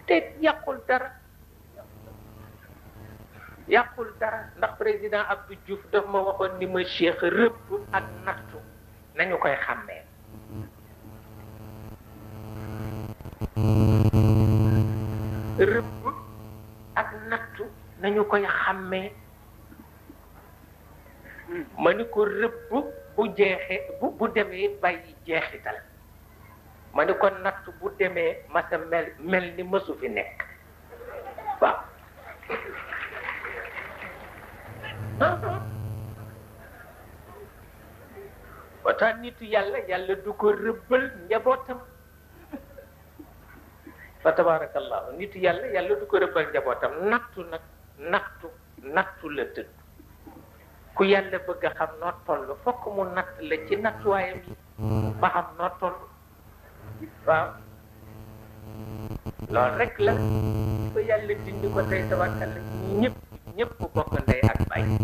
te yàqul dara yàqul dara ndax président Abdou Diouf daf ma waxoon ni ma Cheikh rëbb ak nattu nañu koy xàmmee rëbb ak nattu nañu koy xàmmee ma ni ko rëbb bu jeexee bu demee bàyyi jeexital ma ni ko nattu bu demee masa mel ni mësu fi nekk waaw waxtaan nitu yàlla du ko rëbbal njabootam fa tabarakallahu nitu yàlla du ko rëbbal njabootam nattu la tëdd ku yàlla bëgg a xam noo toll fokk mu natt la ci nattuwaayam yi ba xam noo toll waaw loolu rek la ko yàlla dindi ko tey tabarkalla ñëpp bokk ndey ak bàyyi